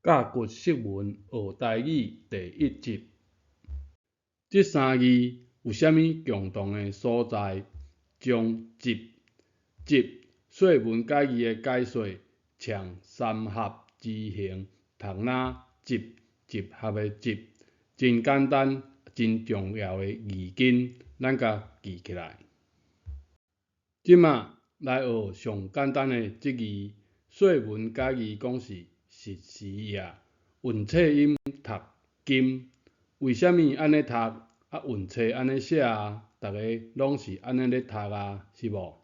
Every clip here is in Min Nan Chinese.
甲骨釋文學台語第一集。這三字有啥物共同的所在？將集集說文解字的解說，像三合之形，讀若集集合的集，真簡單、真重要的字根，咱共記起來。這馬來學上簡單的這字，說文解字講是實時也，韻冊音讀金，為啥物按呢讀？啊，韻冊按呢寫啊，逐家攏是按呢咧讀啊，是無？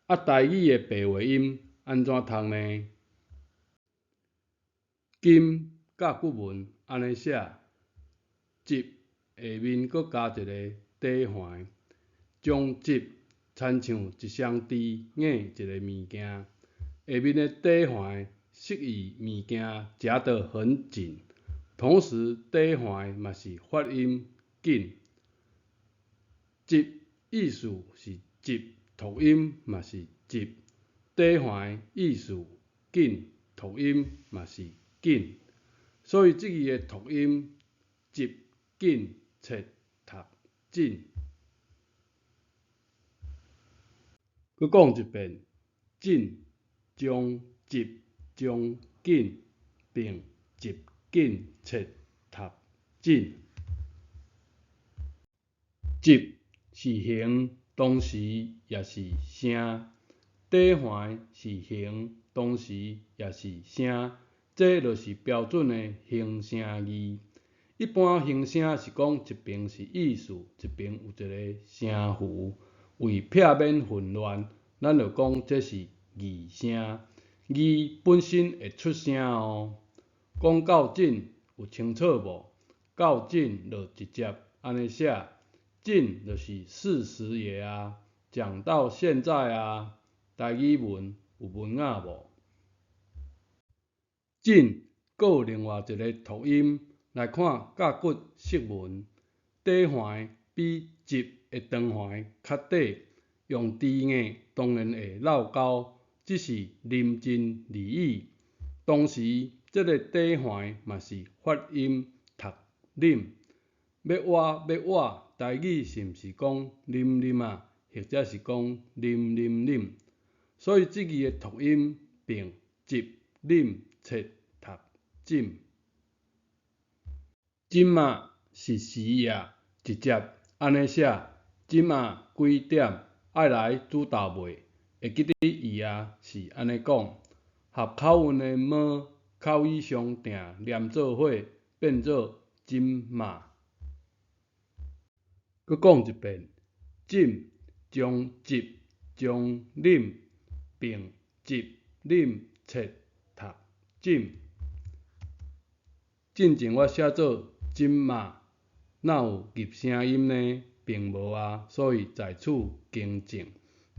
啊，台語的白話音按怎讀呢？金甲骨文按呢寫，集下面閣加一个底橫，將集親像一雙豬咬一个物件，下面的底橫適宜物件夾得很緊，同時底橫嘛是發音緊。集意思是集，讀音嘛是集，底橫意思緊，讀音嘛是緊，所以這字的讀音集緊切讀緊。閣講一遍，緊將集將緊並集緊切讀緊。集是形，同時也是聲；底橫是形，同時也是聲。這就是標準的形聲字。一般形聲是講一邊是意思，一邊有一个聲符。為避免混亂，咱就講這是擬聲。字本身會出聲哦。講到緊有清楚無？到緊就直接按呢寫，緊就是事實也啊。講到現在啊，台語文有文雅無？緊閣有另外一个讀音，來看甲骨釋文，底橫比集的長橫較短，用豬咬當然會落勾，這是臨陣而已。同時，這个底橫嘛是發音讀啉，欲倚欲倚，台語是毋是講啉啉啊，或者是講啉啉啉？所以這字的讀音並集啉切讀枕。這馬是時也，直接按呢寫。這馬幾點愛來煮豆未？會記得伊啊是按呢講，合口韻的麼口語上定連做伙變做這馬。閣講一遍，枕將集將啉並集啉切讀枕。進前我寫做這馬，哪有入聲音呢？並無啊，所以在此更正。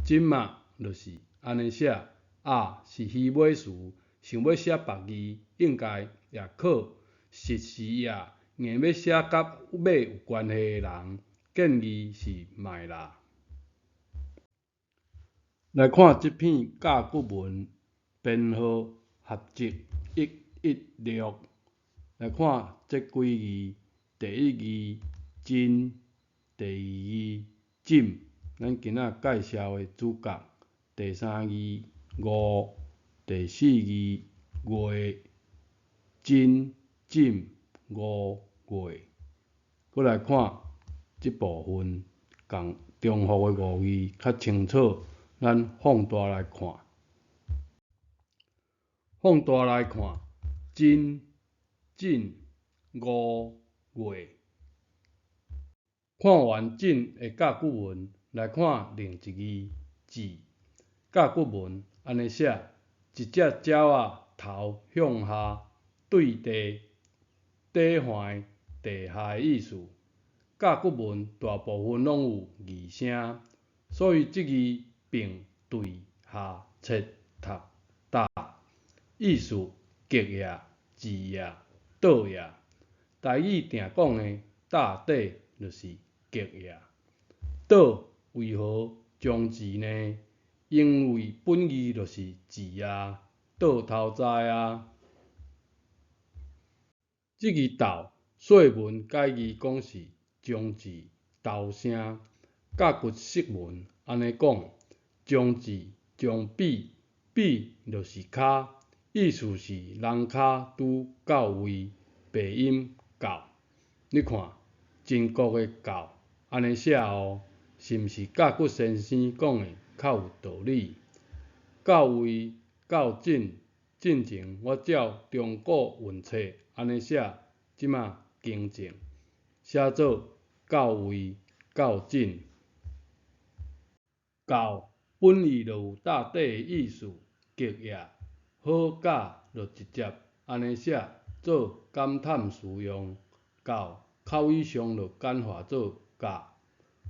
這馬就是按呢寫，啊是虛尾詞，想欲寫別字，應該也可。實時也硬欲寫佮馬有關係的人，建議是莫啦。來看這篇甲骨文編號合集116，來看這幾字，第一字真，第二字枕，咱今仔介紹的主角，第三字五，第四字月，真、枕、五、月。閣來看這部分仝重複的五字較清楚，咱放大來看，放大來看，真、枕、五、月。看完枕的甲骨文，來看另一字字。甲骨文按呢寫，一隻鳥仔頭向下對地，底橫地下的意思。甲骨文大部分攏有擬聲，所以這字並對下切讀搭，意思極也、字也、倒也。台語定講的搭底就是極也。倒為何將字呢？因為本字就是字啊，倒頭栽啊。這字鬥說文解字講是將字頭聲，甲骨釋文按呢講，將字將比，比就是跤，意思是人跤拄到位，白音到。你看，真國的到按呢寫哦，是毋是甲骨先生講的較有道理？到位到進，進前我照中古文冊按呢寫，這馬更正，寫做到位到進。到本意就有到底的意思，極也好甲就直接按呢寫做感嘆詞用，到口語上就簡化做甲，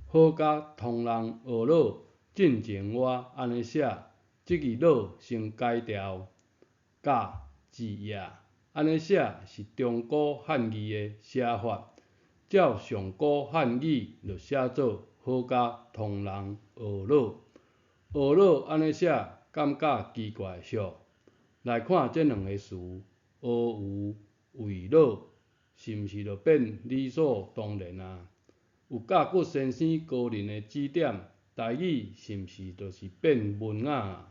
好甲唐人學老，進前我按呢寫，這字老先改掉，甲字也按呢寫是中古漢字的寫法，照上古漢語就寫做好甲唐人學老，學老按呢寫感覺奇怪俗。來看這兩個詞，學有為老，是毋是就變理所當然啊？有甲骨先生高人的指點，台語是毋是就是變文雅啊？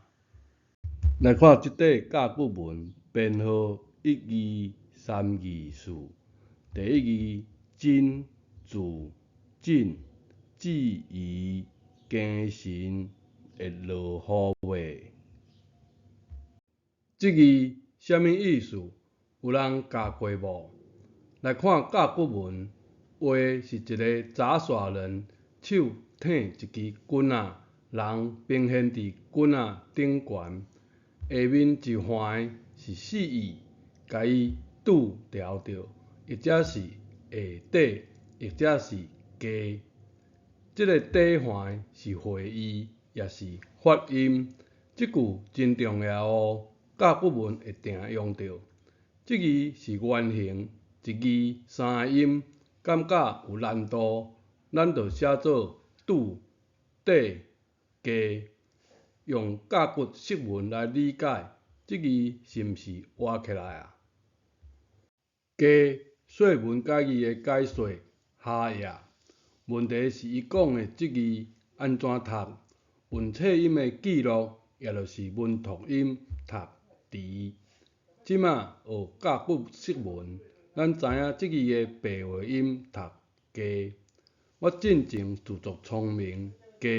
來看這塊甲骨文編號一二三二四，第一字真字進，志疑精神會落雨未？這字啥物意思？有人教過無？來看甲骨文，畫的是一個雜耍人，手提一支棍仔，人平現佇棍仔頂懸，下面一橫是四意，共伊拄調著，或者是下底，或者是加。這个底橫是會意，也是發音，這句真重要哦。甲骨文會定用著。這字是圓形，一字三个音，感覺有難度，咱就寫做拄、底、加。用甲骨釋文來理解，這字是毋是活起來啊？加說文解字的解說哈也，問題是伊講的這字按怎讀？韻切音的記錄，也就是文讀音讀遲。這馬學甲骨釋文，咱知影這字的白話音讀加。我進前自作聰明，加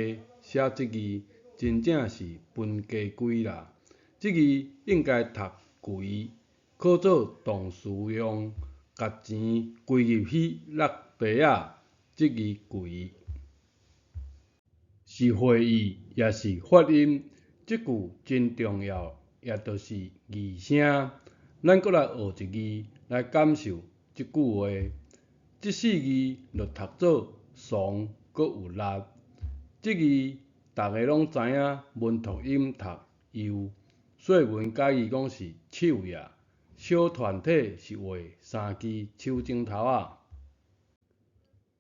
寫這字，真正是分家規啦。這字應該讀規，可做動詞用，共錢歸入彼落袋仔。這字規是會意，也是發音，這句真重要，也就是擬聲。咱閣來學一字來感受這句話。這四字就讀做慫閣有力。這字逐个攏知影，文讀音讀又，說文解字講是手也。小團體是畫三支手指頭仔。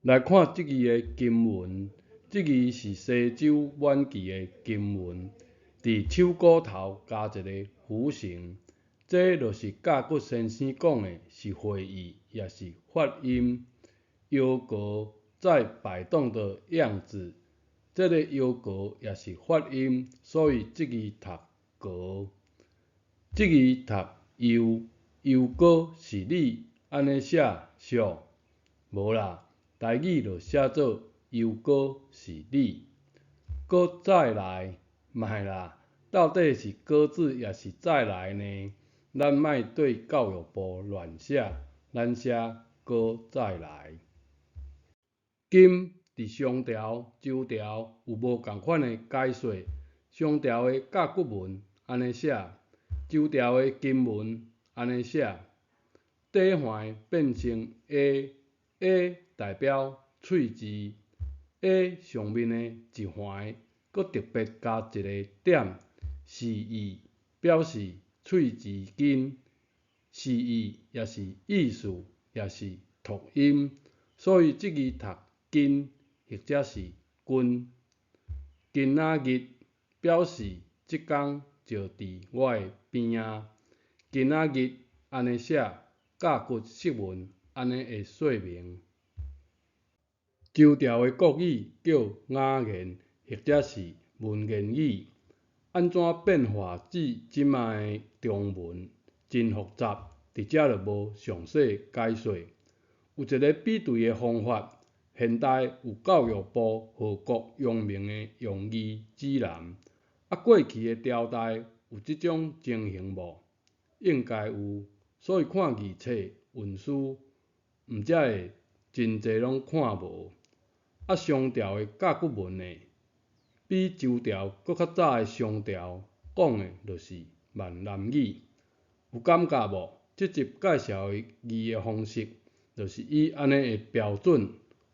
來看這字的金文，這字是西周晚期的金文，佇手鼓頭加一个弧形，這就是甲骨先生講的是會意，也是發音。搖戈在擺動的樣子，這个搖戈也是發音，所以這字讀戈。這字讀又，又閣是你按呢寫俗？無啦，台語就寫做又閣是你。閣再來，莫啦，到底是閣字抑是再來呢？咱莫對教育部亂寫，咱寫閣再來。金佇商朝、周朝有無仝款的解說。商朝的甲骨文按呢寫，周朝的金文按呢寫。底橫變成 A，A 代表喙舌，A 上面的一橫閣特別加一个點，示意表示喙舌根，示意也是意思，也是讀音，所以這字讀根或者是根。今仔日表示這工就佇我的邊仔。今仔日按呢寫，甲骨釋文按呢的說明。周朝的國語叫雅言，或者是文言語，按怎變化至這馬的中文，真複雜，佇遮就無詳細解說。有一个比對的方法，現代有教育部賀國陽明的用字指南，啊過去的朝代有這種情形無？應該有，所以看字冊、韻書，毋才會真濟攏看無。啊，商朝的甲骨文呢，比周朝閣較早的商朝講的就是閩南語，有感覺無？這集介紹的字的方式，就是以按呢的標準，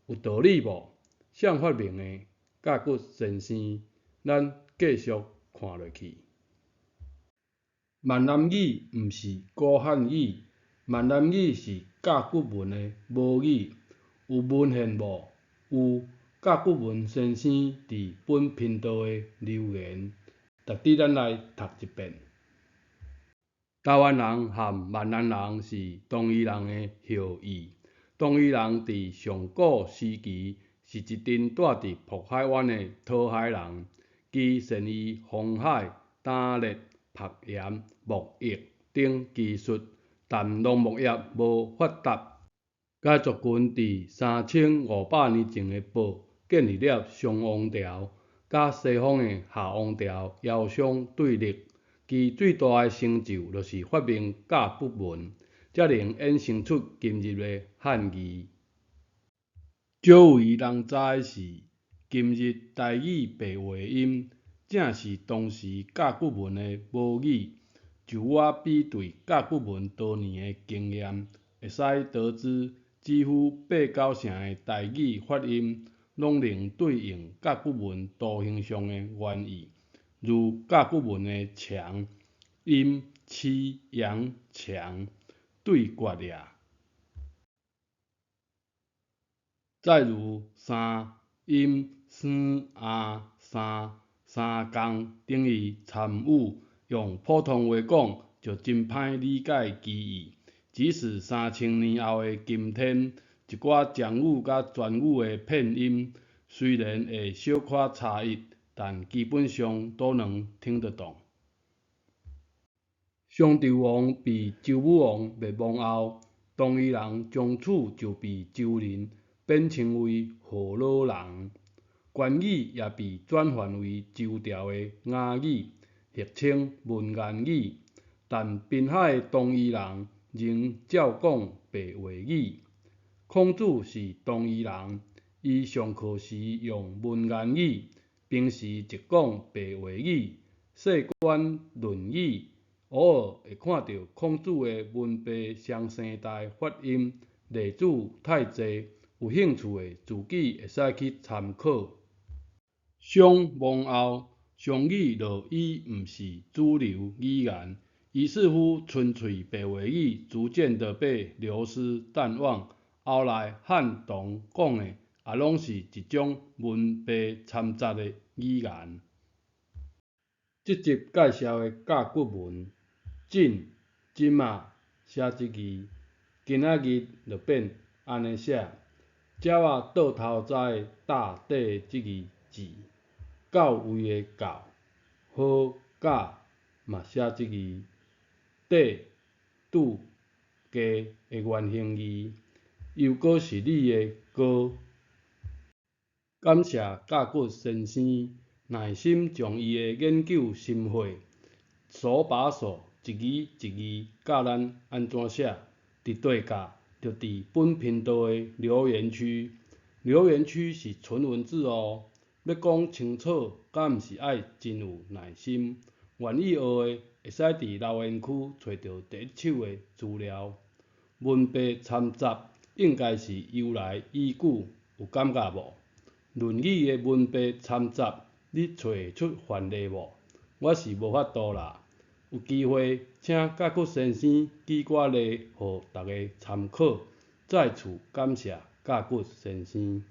有道理無？誰發明的？甲骨先生，咱繼續看落去。閩南語毋是古漢語，閩南語是甲骨文的母語。有文獻無？有，甲骨文先生佇本頻道的留言，值得咱來讀一遍。台灣人和閩南人是東夷人的後裔。東夷人佇上古時期是一陣住佇渤海灣的討海人，其擅於航海、打獵、曝鹽、貿易等技術，但農牧業無發達。該族群佇3500年前的佗建立了商王朝，佮西方的夏王朝遙相對立。其最大的成就就是發明甲骨文，才能衍生出今日的漢字。少為人知的是，今日台語白話音正是當時甲骨文的母語。就我比對甲骨文多年的經驗，會使得知，幾乎八九成的台語發音，攏能對應甲骨文圖形上的原意，如甲骨文的牆、陰、痴、陽、強，對決掠。再如三、陰、生、阿、三、三工等於參與，用普通話講就真歹理解其意。即使3000年後的今天，一寡江語佮泉語的片音雖然會小可差異，但基本上都能聽得懂。商紂王被周武王滅亡後，東夷人從此就被周人貶稱為河洛人，官語也被轉換為周朝的雅語，俗稱文言語。但濱海的東夷人仍照講白話語。孔子是東夷人，伊上課時用文言語，平時則講白話語。細觀《論語》，偶爾會看著孔子的文白雙聲帶發音，例子太濟，有興趣的自己會使去參考。商亡後，商語就已毋是主流語言，於是乎純粹白話語逐漸的被流失淡忘。後來漢唐講的也攏是一種文白摻雜的語言。這集介紹的甲骨文，進、這馬寫這字，今仔日就變按呢寫。鳥仔倒頭栽搭底這个字，到位的到，好甲嘛寫這字，底、拄、加的原形字，又閣是你的哥。感謝甲骨先生耐心將伊的研究心血，手把手一字一字教咱按怎寫，佇底下就佇本頻道的留言區，留言區是純文字哦，欲講清楚，敢毋是愛真有耐心？願意學的，會使佇留言區揣著第一手的資料。文白摻雜應該是由來已久，有感覺無？《論語》的文白摻雜，你揣會出範例無？我是無法度啦。有機會請甲骨先生舉寡例，予逐家參考。再次感謝甲骨先生。